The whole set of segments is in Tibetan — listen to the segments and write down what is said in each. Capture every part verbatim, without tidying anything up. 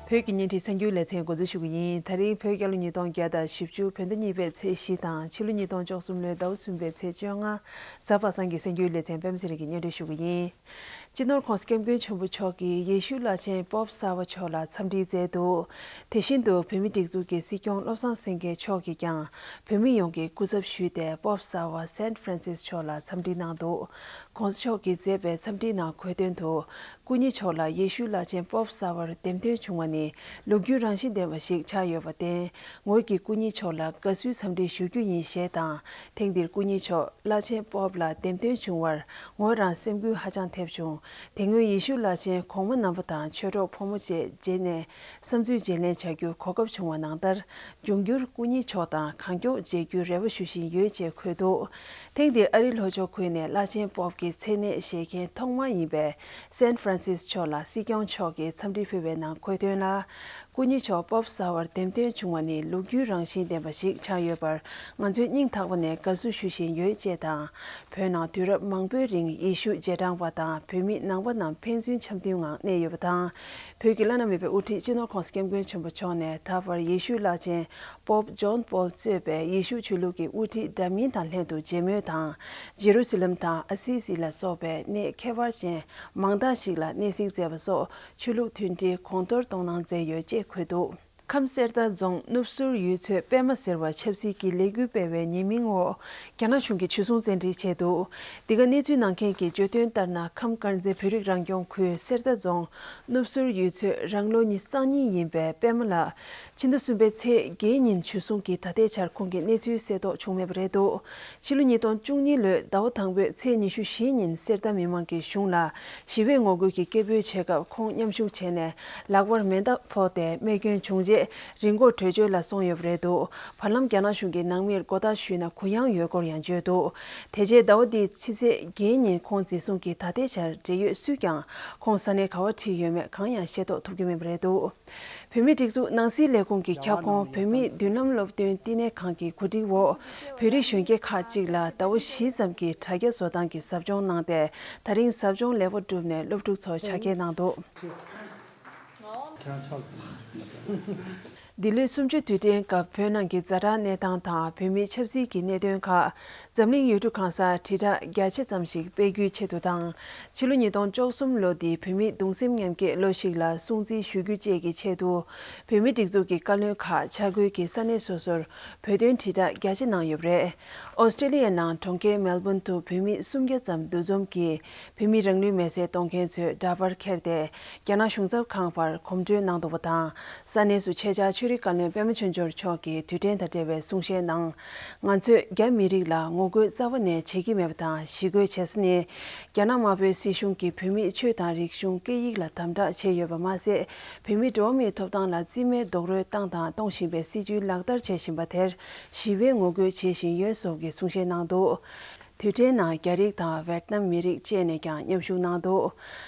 བོད་ཀྱི་བརྙན་འཕྲིན་གསར་འགྱུར་ལེ་ཚན་འགོ་འཛུགས་ཞུ་གི་ཡིན། ད་རིང་བོད་རྒྱལ་ལོ་ཉིས་སྟོང་བརྒྱ་དང་བཞི་བཅུ་བོད་ཟླ་གཉིས་པའི་ཚེས་བཞི་དང་ཕྱི་ལོ་ཉིས་སྟོང་བཅུ་གསུམ་ལོའི་ཟླ་བ་གསུམ་པའི་ཚེས་བཅོ་ལྔ། གཟའ་པ་སངས་ཀྱི་གསར་འགྱུར་ལེ་ཚན་པད་མ་ཚེ་རིང་གིས་སྙན་སྒྲོན་ཞུ་གི་ཡིན། སྤྱི་ནོར་༸གོང་ས་༸སྐྱབས་མགོན་ཆེན་པོ་མཆོག་གིས་ཡེ་ཤུ་བླ་ཆེན་པོབ་གསར་བ་མཆོག་ལ་འཚམས་འདྲི་མཛད་འདུག་དེ་བཞིན་དུ་བོད་མིའི་སྒྲིག་འཛུགས་ཀྱི་སྲིད་སྐྱོང་བློ་བཟང་སེང་གེ་མཆོག་གིས་ཀྱང་བོད་མི་ཡོངས་ཀྱི་སྐུ་ཚབ་ཞུས་ཏེ་པོབ་གསར་བ་སན་ཧྥ་རན་སིས་མཆོག་ལ་འཚམས་འདྲི་གནང་འདུག ༸གོང་ས་མཆོག་གིས་མཛད་པའི་འཚམས་འདྲིའི་ནང་འཁོད་དོན་དུ། སྐུ་ཉིད་མཆོག་ལ་ཡེ་ཤུ་བླ་ཆེན་པོབ་གསར་བར་འདེམས་ཐོན་བྱུང་བ་ནི་ལོ་རྒྱུས་རང་བཞིན་ལྡན་པ་ཞིག་ཆགས་ཡོད་པར་བརྟེན། ངོས་ཀྱིས་སྐུ་ཉིད་མཆོག་ལ་དགའ་བསུའི་འཚམས་འདྲི་ཞུ་རྒྱུ་ཡིན་ཞེས་དང་། ཐེངས་འདིར་སྐུ་ཉིད་མཆོག་བླ་ཆེན་པོབ་ལ་འདེམས་ཐོན་བྱུང་བར་ངོས་རང་སེམས་འགུལ་ཧ་ཅང་ཐེབས་བྱུང་། དེ་སྔོན་ཡེ་ཤུ་བླ་ཆེན་གོང་མ་རྣམ་པ་དང་ཆོས་གྲོགས་ཕོ་མོ་བཅས་མཇལ་ནས་བསམ་ཚུལ་བརྗེ་ལེན་བྱ་རྒྱུར་གོ་སྐབས་བྱུང་བ་ནང་ལྟར། འབྱུང་འགྱུར་སྐུ་ཉིད་མཆོག་དང་གང་མགྱོགས་མཇལ་རྒྱུའི་རེ་བ་ཞུ་བཞིན་ཡོད་ཅེས་འཁོད་འདུག་ཐེངས་འདིར་ཨ་རིའི་ལྷོ་ཕྱོགས་ཁུལ་ནས་བླ་ཆེན་པོབ་ཀྱི་མཚན་གནས་བཞེས་མཁན་ཐོག་མ་ཡིན་པའི་སན་ཧྥ་རན་སིས་མཆོག་ལ་སྲིད་སྐྱོང་མཆོག་གིས་འཚམས་འདྲི་ཕུལ་བའི་ནང་འཁོད་དོན་ལ། སྐུ་ཉིད་མཆོག་པོབ་གསར་བར་འདེམས་ཐོན་བྱུང་བ་ནི་ལོ་རྒྱུས་རང་བཞིན་ལྡན་པ་ཞིག་ཆགས་ཡོད་པར་ང་ཚོས་སྙིང་ཐག་པ་ནས་དགའ་བསུ་ཞུ་བཞིན་ཡོད་ཅེས་དང་། བོད་ནང་དུས་རབས་མང་པོའི་རིང་ཡེ་ཤུ་རྗེས་འབྲང་པ་དང་བོད་མི་ནང་པ་རྣམས་ཕན་ཚུན་འཆམ་མཐུན་ངང་གནས་ཡོད་པ་དང་། བོད་ཀྱི་བླ་ན་མེད་པའི་དབུ་ཁྲིད་སྤྱི་ནོར་༸གོང་ས་༸སྐྱབས་མགོན་ཆེན་པོ་མཆོག་ནས་ད་བར་ཡེ་ཤུ་བླ་ཆེན་པོབ་ཇོན་པོལ་གཙོས་པའི་ཡེ་ཤུ་ཆོས་ལུགས་ཀྱི་དབུ་ཁྲིད་འདྲ་མིན་དང་ལྷན་དུ་མཇལ་མོལ་དང་། ཇེ་རུ་སི་ལམ་དང་ཨ་སི་སི་ལ་སོགས་པའི་གནས་ཁྱད་པར་ཅན་མང་དག་ཞིག་ལ་གནས་གཟིགས་མཛད་པ་སོགས་ཆོས་ལུགས་མཐུན་སྒྲིལ་གོང་མཐོར་གཏོང་གནང་མཛད་ཡོད་ཅེས་འཁོད་འདུག་ཁམས་གསེར་རྟ་རྫོང་སྣུབ་ཟུར་ཡུལ་ཚོའི་པད་མ་ཟེར་བ་ཆབ་སྲིད་ཀྱི་ལས་འགུལ་སྤེལ་བའི་ཉེས་མིང་འོག་རྒྱ་ནག་གཞུང་གིས་འཇུ་བཟུང་བཙན་ཁྲིད་བྱས་འདུག་འདི་ག་གནས་ཚུལ་ནང་མཁན་གྱིས་བརྗོད་དོན་ལྟར་ན། ཁམས་དཀར་མཛེས་བོད་རིགས་རང་སྐྱོང་ཁུལ་གསེར་རྟ་རྫོང་སྣུབ་ཟུར་ཡུལ་ཚོའི་རང་ལོ་ཉི་ཤུ་རྩ་གཉིས་ཡིན་པའི་པད་མ་ལགས་ཕྱི་ཟླ་གསུམ་པའི་ཚེས་བརྒྱད་ཉིན་འཇུ་བཟུང་གིས་ད་ལྟའི་ཆར་ཁོང་གི་གནས་ཚུལ་གསལ་རྟོགས་བྱུང་མེད་པ་རེད་འདུག་ཕྱི་ལོ་ཉིས་སྟོང་བཅུ་གཉིས་ལོའི་ཟླ་བ་དང་པོའི་ཚེས་ཉི་ཤུ་བཞི་ཉིན་གསེར་རྟ་མི་མང་གིས་གཞུང་ལ་ཞི་བའི་ངོ་རྒོལ་གྱི་སྐད་འབོད་བྱེད་སྐབས་ཁོང་མཉམ་ཞུགས་བྱས་ནས་ལག་པར་མེ་མདའ་ཕོག་སྟེ་རྨས་སྐྱོན་བྱུང་རྗེས་རི་མགོར་བྲོས་བྱོལ་ལ་སོང་ཡོད་པ་རེད་འདུག་བར་ལམ་རྒྱ་ནག་གཞུང་གིས་ནང་མིར་གོ་བརྡ་ཞུས་ན་གུ་ཡངས་ཡོད་སྐོར་ཡང་བརྗོད་འདུག་དེ་རྗེས་ཟླ་བ་འདིའི་ཕྱི་ཚེས་བརྒྱད་ཉིན་ཁོང་འཛིན་བཟུང་གིས་ད་ལྟའི་ཆར་འབྲེལ་ཡོད་སུས་ཀྱང་ཁོང་ས་གནས་ག་བར་ཁྲིད་ཡོད་མེད་གང་ཡང་ཤེས་རྟོགས་ཐུབ་ཀྱི་མེད་པ་རེད་འདུག་བོད་མིའི་སྒྲིག་འཛུགས་ནང་སྲིད་ལས་ཁུངས་ཀྱི་ཁྱབ་ཁོངས་བོད་མིའི་མདུན་ལམ་སློབ་སྟོན་བསྟི་གནས་ཁང་གི་གོ་སྒྲིག་འོག་བོད་རིགས་གཞོན་སྐྱེས་ཁག་ཅིག་ལ་ཟླ་བ་བཞི་ཙམ་གྱི་དྲ་རྒྱ་བཟོ་སྟངས་ཀྱི་ཟབ་སྦྱོང་གནང་སྟེ། ད་རིང་ཟབ་སྦྱོང་ལེགས་པོ་གྲུབ་ནས་སློབ་ཕྲུག་ཚོ་ཇ་འཁྱེར་གནང་འདུག་འདི་ལོའི་གསུམ་བཅུའི་དུས་དྲན་སྐབས་བོད་ནང་གི་ཛ་དྲག་གནས་སྟངས་དང་བོད་མིའི་ཆབ་སྲིད་ཀྱི་གནད་དོན་ཁག་འཛམ་གླིང་ཡུལ་གྲུ་གང་སར་དྲིལ་བསྒྲགས་རྒྱ་ཆེ་ཙམ་ཞིག་སྤེལ་རྒྱུའི་ཆེད་དུ་དང་། ཕྱི་ལོ་ཉིས་སྟོང་བཅུ་གསུམ་ལོ་འདི་བོད་མིའི་གདུང་སེམས་མཉམ་སྐྱེད་ལོ་ཞིག་ལ་སྲུང་བརྩི་ཞུ་རྒྱུ་བཅས་ཀྱི་ཆེད་དུ། བོད་མིའི་སྒྲིག་འཛུགས་ཀྱི་བཀའ་བློན་ཁག་ཆ་བགོས་ཀྱིས་ས་གནས་སོ་སོར་བོད་དོན་དྲིལ་བསྒྲགས་རྒྱ་ཆེ་གནང་ཡོད་པ་རེད། ཨོ་སི་ཀྲི་ལི་ཡའི་ནང་གྲོང་ཁྱེར་མེལ་བོན་དུ་བོད་མི་སུམ་བརྒྱ་ཙམ་འདུ་འཛོམས་ཀྱིས་བོད་མིའི་རང་ལུས་མེར་སྲེག་གཏོང་མཁན་ཚོའི་འདྲ་པར་འཁྱེར་ཏེ། རྒྱ་ནག་གཞུང་ཚབ་ཁང་བར་གོམ་བགྲོད་གནང་འདུག་པ་དང་། ས་གནས་སུ་ཆེད་བཅར་ཆོས་རིག་བཀའ་བློན་པད་མ་ཆོས་འབྱོར་མཆོག་གིས་དུས་དྲན་དང་འབྲེལ་བའི་གསུང་བཤད་ནང་། ང་ཚོས་རྒྱ་མི་རིགས་ལ་ངོ་རྒོལ་རྩ་བ་ནས་བྱེད་ཀྱི་མེད་པ་དང་། ཞི་རྒོལ་བྱེད་ས་ནི་རྒྱ་ནག་དམར་པོའི་སྲིད་གཞུང་གིས་བོད་མིའི་ཆོས་དང་རིག་གཞུང་སྐད་ཡིག་ལ་དམ་དྲག་བྱས་ཡོད་པ་མ་ཟད། བོད་མིའི་འགྲོ་བ་མིའི་ཐོབ་ཐང་ལ་རྩིས་མེད་རྡོག་རོལ་བཏང་དང་གཏོང་བཞིན་པའི་སྲིད་བྱུས་ལག་བསྟར་བྱེད་བཞིན་པ་དེར་ཞི་བའི་ངོ་རྒོལ་བྱེད་བཞིན་ཡོད་སོགས་ཀྱི་གསུང་བཤད་གནང་འདུག་དུས་དྲན་ནང་རྒྱ་རིགས་དང་ཝེད་ནམ་མི་རིགས་བཅས་ནས་ཀྱང་མཉམ་ཞུགས་གནང་འདུག་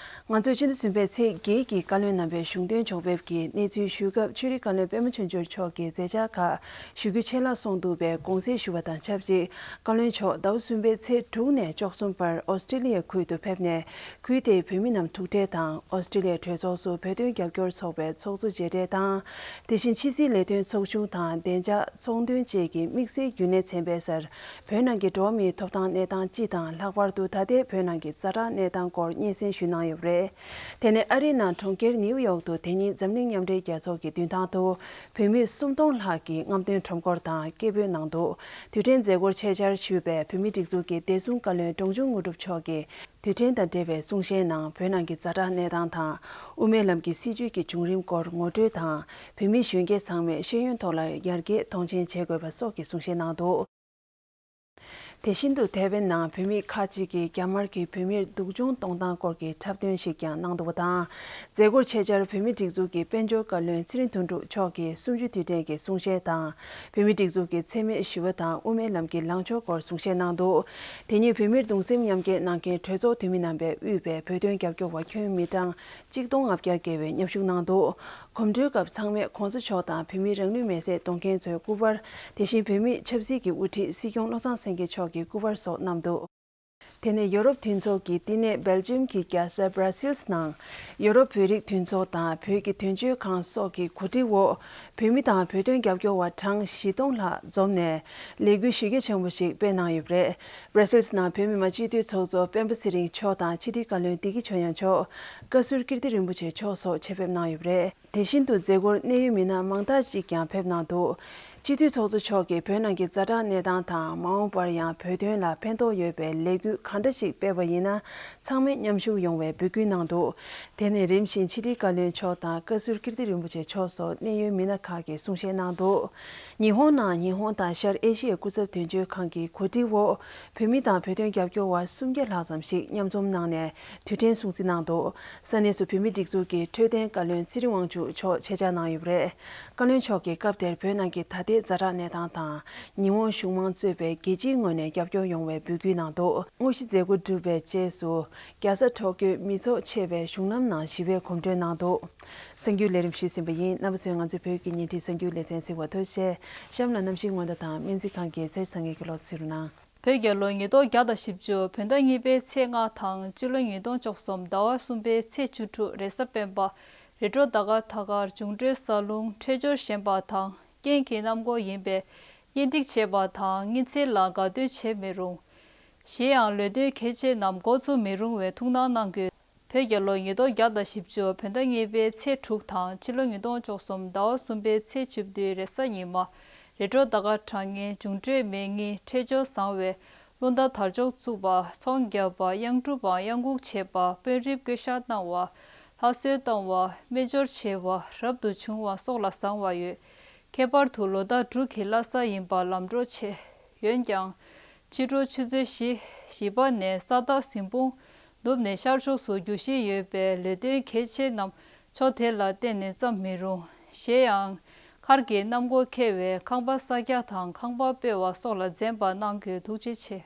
ང་ཚོས་སྤྱི་ཟླ་གསུམ་པའི་ཚེས་བརྒྱད་ཀྱི་བཀའ་བློན་རྣམ་པའི་གཞུང་དོན་ཕྱོགས་ཕེབས་ཀྱི་གནས་ཚུལ་ཞུ་སྐབས། ཆོས་རིག་བཀའ་བློན་པད་མ་ཆོས་འབྱོར་མཆོག་གིས་མཛད་འཆར་ཁག་ཞུ་རྒྱུ་ཆད་ལྷག་སོང་འདུག་པའི་དགོངས་སེལ་ཞུ་བ་དང་ཆབས་ཅིག་བཀའ་བློན་མཆོག་ཟླ་བ་གསུམ་པའི་ཚེས་དྲུག་ནས་བཅུ་གསུམ་བར་ཨོ་སི་ཀྲི་ལི་ཡའི་ཁུལ་དུ་ཕེབས་ནས། ཁུལ་དེའི་བོད་མི་རྣམས་ཐུག་འཕྲད་དང་། ཨོ་སི་ཀྲི་ལི་ཡའི་གྲོས་ཚོགས་སུ་བོད་དོན་རྒྱབ་སྐྱོར་ཚོགས་པའི་ཚོགས་གཙོ་མཇལ་འཕྲད་དང་། དེ་བཞིན་ཕྱི་སྲིད་ལས་དོན་ཚོགས་ཆུང་དང་བདེ་འཇགས་ཚོང་དོན་བཅས་ཀྱི་དམིགས་བསལ་རྒྱུན་ལས་ཚན་པའི་སར། བོད་ནང་གི་འགྲོ་བ་མིའི་ཐོབ་ཐང་གནས་སྟངས་སྤྱི་དང་། ལྷག་པར་དུ་ད་ལྟའི་བོད་ནང་གི་ཛ་དྲག་གནས་སྟངས་སྐོར་སྙན་སེང་ཞུས་གནང་ཡོད་པ་རེད། དེ་ནས་ཨ་རིའི་ནང་གྲོང་ཁྱེར་ནིའུ་ཡོག་ཏུ་དེ་ཉིན་འཛམ་གླིང་མཉམ་འབྲེལ་རྒྱལ་ཚོགས་ཀྱི་མདུན་ཐང་དུ་བོད་མི་སུམ་སྟོང་ལྷག་གིས་རྔམ་སྟོན་ཁྲོམ་སྐོར་དང་སྐད་འབོད་གནང་འདུག་དུས་དྲན་མཛད་སྒོར་ཆེད་བཅར་ཞུས་པའི་བོད་མིའི་སྒྲིག་འཛུགས་ཀྱི་བདེ་སྲུང་བཀའ་བློན་འབྲོང་ཆུང་དངོས་གྲུབ་མཆོག་གིས། དུས་དྲན་དང་འབྲེལ་བའི་གསུང་བཤད་ནང་། བོད་ནང་གི་ཛ་དྲག་གནས་སྟངས་དང་། དབུ་མའི་ལམ་གྱི་སྲིད་བྱུས་ཀྱི་བྱུང་རིམ་སྐོར་ངོ་སྤྲོད་དང་། བོད་མི་གཞོན་སྐྱེས་ཚང་མས་ཤེས་ཡོན་ཐོག་ལ་ཡར་རྒྱས་མཐོང་ཆེན་བྱེད་དགོས་པ་སོགས་ཀྱི་གསུང་བཤད་གནང་འདུག་དེ་བཞིན་དུ་ཐའེ་ཝན་ནང་བོད་མི་ཁག་ཅིག་གིས་རྒྱ་དམར་གྱིས་བོད་མིར་སྡུག་སྦྱོང་གཏོང་སྟངས་སྐོར་གྱི་འཁྲབ་སྟོན་ཞིག་ཀྱང་གནང་འདུག་པ་དང་། མཛད་སྒོར་ཆེད་བཅར་བོད་མིའི་སྒྲིག་འཛུགས་ཀྱི་དཔལ་འབྱོར་བཀའ་བློན་ཚེ་རིང་དོན་གྲུབ་མཆོག་གིས་གསུམ་བཅུའི་དུས་དྲན་གྱི་གསུང་བཤད་དང་། བོད་མིའི་སྒྲིག་འཛུགས་ཀྱི་འཚེ་མེད་ཞི་བ་དང་དབུ་མའི་ལམ་གྱི་ལངས་ཕྱོགས་སྐོར་གསུང་བཤད་གནང་འདུག་དེ་ཉིན་བོད་མིར་གདུང་སེམས་མཉམ་སྐྱེད་གནང་མཁན་གྲོས་ཚོགས་འཐུས་མི་རྣམ་པས་དབུས་པའི་བོད་དོན་རྒྱབ་སྐྱོར་བ་ཁྱོན་མི་གྲངས་གཅིག་སྟོང་ལྔ་བརྒྱ་བརྒལ་བས་མཉམ་ཞུགས་གནང་འདུག་གོམ་བགྲོད་སྐབས་ཚང་མས་༸གོང་ས་མཆོག་དང་བོད་མིའི་རང་ལུས་མེར་སྲེག་གཏོང་མཁན་ཚོའི་སྐུ་པར། དེ་བཞིན་བོད་མིའི་ཆབ་སྲིད་ཀྱི་དབུ་ཁྲིད་སྲིད་སྐྱོང་བློ་བཟང་སེང་གེ་མཆོག་གི་སྐུ་པར་སོགས་བསྣམས་འདུག་དེ་ནས་ཡོ་རོབ་མཐུན་ཚོགས་ཀྱི་བསྟི་གནས་སྦེལ་ཇམ་གྱི་རྒྱལ་ས་སྦྲ་སིལ་ནང་ཡོ་རོབ་བོད་རིགས་མཐུན་ཚོགས་དང་བོད་ཀྱི་དོན་གཅོད་ཁང་སོགས་ཀྱི་གོ་སྒྲིག་འོག་བོད་མི་དང་བོད་དོན་རྒྱབ་སྐྱོར་བ་གྲངས་བཞི་སྟོང་ལྷག་འཛོམས་ནས་ལས་འགུལ་གཞི་རྒྱ་ཆེན་པོ་ཞིག་སྤེལ་གནང་ཡོད་པ་རེད། སྦྲ་སིལ་ནང་བོད་མི་མང་སྤྱི་འཐུས་ཚོགས་གཙོ་སྤེན་པ་ཚེ་རིང་མཆོག་དང་ཕྱི་དྲིལ་བཀའ་བློན་བདེ་སྐྱིད་ཆོས་དབྱངས་མཆོག་བཀའ་ཟུར་ཀིརྟི་རིན་པོ་ཆེ་མཆོག་སོགས་ཆེད་ཕེབས་གནང་ཡོད་པ་རེད། དེ་བཞིན་དུ་མཛད་སྒོར་གནད་ཡོད་མི་སྣ་མང་དག་ཅིག་ཀྱང་ཕེབས་གནང་འདུག་སྤྱི་འཐུས་ཚོགས་གཙོ་མཆོག་གིས་བོད་ནང་གི་ཛ་དྲག་གནས་སྟངས་དང་མ་འོངས་པར་ཡང་བོད་དོན་ལ་ཕན་ཐོགས་ཡོད་པའི་ལས་འགུལ་གང་འདྲ་ཞིག་སྤེལ་བ་ཡིན་ན་ཚང་མས་མཉམ་ཞུགས་ཡོང་བའི་འབོད་སྐུལ་གནང་འདུག་དེ་ནས་རིམ་བཞིན་ཕྱི་དྲིལ་བཀའ་བློན་མཆོག་དང་བཀའ་ཟུར་ཀིརྟི་རིན་པོ་ཆེ་མཆོག་སོགས་གནད་ཡོད་མི་སྣ་ཁག་གིས་གསུང་བཤད་གནང་འདུག་ཉི་ཧོང་ནང་ཉི་ཧོང་དང་ཤར་ཨེ་ཤི་ཡའི་སྐུ་ཚབ་དོན་གཅོད་ཁང་གི་གོ་སྒྲིག་འོག་བོད་མི་དང་བོད་དོན་རྒྱབ་སྐྱོར་བ་སུམ་བརྒྱ་ལྷག་ཙམ་ཞིག་མཉམ་འཛོམས་གནང་ནས་དུས་དྲན་སྲུང་བརྩི་གནང་འདུག་ས་གནས་སུ་བོད་མིའི་སྒྲིག་འཛུགས་ཀྱི་འཕྲོད་བསྟེན་བཀའ་བློན་ཚེ་རིང་དབང་ཕྱུག་མཆོག་ཆེད་བཅར་གནང་ཡོད་པ་རེད། བཀའ་བློན་མཆོག་གིས་སྐབས་དེར་བོད་ནང་གི་ད་ལྟའི་ཛ་དྲག་གནས་སྟངས་དང་ཉི་ཧོང་གཞུང་མང་གཙོས་པའི་རྒྱལ་སྤྱིའི་ངོས་ནས་རྒྱབ་སྐྱོར་ཡོང་བའི་འབོད་སྐུལ་གནང་འདུག་དངོས་གཞི་མཛད་སྒོ་གྲུབ་པའི་རྗེས་སུ་རྒྱལ་ས་ཊོ་ཀྱོའི་མི་ཚོགས་ཆེ་བའི་གཞུང་ལམ་ནང་ཞི་བའི་གོམ་བགྲོད་གནང་འདུག་གསར་འགྱུར་ལས་རིམ་ཞུས་ཟིན་པ་ཡིན། རྣམ་པ་ཚོས་ང་ཚོའི་བོད་ཀྱི་བརྙན་འཕྲིན་གསར་འགྱུར་ལེ་ཚན་གཟིགས་པར་ཐུགས་རྗེ་ཆེ། གཤམ་ལ་གནམ་གཤིས་སྔོན་བརྡ་དང་སྨན་རྩིས་ཁང་གི་ཚེས་བཟང་ངན་གྱི་ལོ་ཚིགས་རུ་ནང་། བོད་རྒྱལ་ལོ་ཉིས་སྟོང་བརྒྱ་དང་བཞི་བཅུ་བོད་ཟླ་གཉིས་པའི་ཚེས་ལྔ་དང་སྤྱི་ལོ་ཉིས་སྟོང་བཅུ་གསུམ་ཟླ་བ་གསུམ་པའི་ཚེས་བཅུ་དྲུག་རེས་གཟའ་སྤེན་པ། རི་ཀྲོ་ད་ག་ཐ་སྐར་འབྱུང་འཕྲོད་ས་རླུང་འཕྲོད་སྦྱོར་ཞན་པ་དང་རྐྱེན་གྱི་གནམ་སྒོ་ཡིན་པས་གཉེན་སྒྲིག་བྱེད་པ་དང་གཉེན་ཚན་ལ་དགའ་སྟོན་བྱེད་མི་རུང་། གཞན་ཡང་ལས་དོན་གལ་ཆེ་རྣམས་འགོ་ཚུགས་མི་རུང་བའི་ཐུགས་སྣང་གནང་དགོས། བོད་རྒྱལ་ལོ་ཉིས་སྟོང་བརྒྱ་དང་བཞི་བཅུ་བོད་ཟླ་གཉིས་པའི་ཚེས་དྲུག་དང་ཕྱི་ལོ་ཉིས་སྟོང་བཅུ་གསུམ་ཟླ་བ་གསུམ་པའི་ཚེས་བཅུ་བདུན་རེས་གཟའ་ཉི་མ། རི་ཀྲོ་ད་ག་གྲངས་ངན་འབྱུང་འཕྲོད་མེ་གཉིས་འཕྲོད་སྦྱོར་བཟང་བས་རླུང་རྟ་དར་ལྕོག་བཙུགས་པ། ཚོང་རྒྱག་པ། གཡང་སྒྲུབ་པ། གཡང་འགུག་བྱེད་པ། དཔོན་རིགས་བསྐོ་བཞག་གནང་བ། ལྷ་གསོལ་གཏོང་བ། སྨན་སྦྱོར་བྱེད་པ། རབ་ཏུ་བྱུང་བ་སོགས་ལ་བཟང་བ་ཡོད། ཁྱད་པར་དུ་ལོ་ཟླ་དྲུག་གི་བླ་གཟའ་ཡིན་པ་ལམ་འགྲོ་ཆེ། འོན་ཀྱང་། ཕྱི་དྲོ་ཆུ་ཚོད་བཞི། བཞི་པ་ནས་ས་བདག་གཟིམ་དཔུང་ནུབ་ནས་ཤར་ཕྱོགས་སུ་རྒྱུག་གཞི་ཡོད་པས་ལས་དོན་གལ་ཆེ་རྣམས་ཕྱོགས་དེ་ལ་བརྟེན་ནས་བརྩམ་མི་རུང་། གཞན་ཡང་། མཁར་གྱི་གནམ་སྒོ་ཁེལ་བས་ཁང་པ་གསར་རྒྱག་དང་ཁང་པ་སྤོ་བ་སོགས་ལ་འཛེམ་པ་གནང་དགོས། ཐུགས་རྗེ་ཆེ།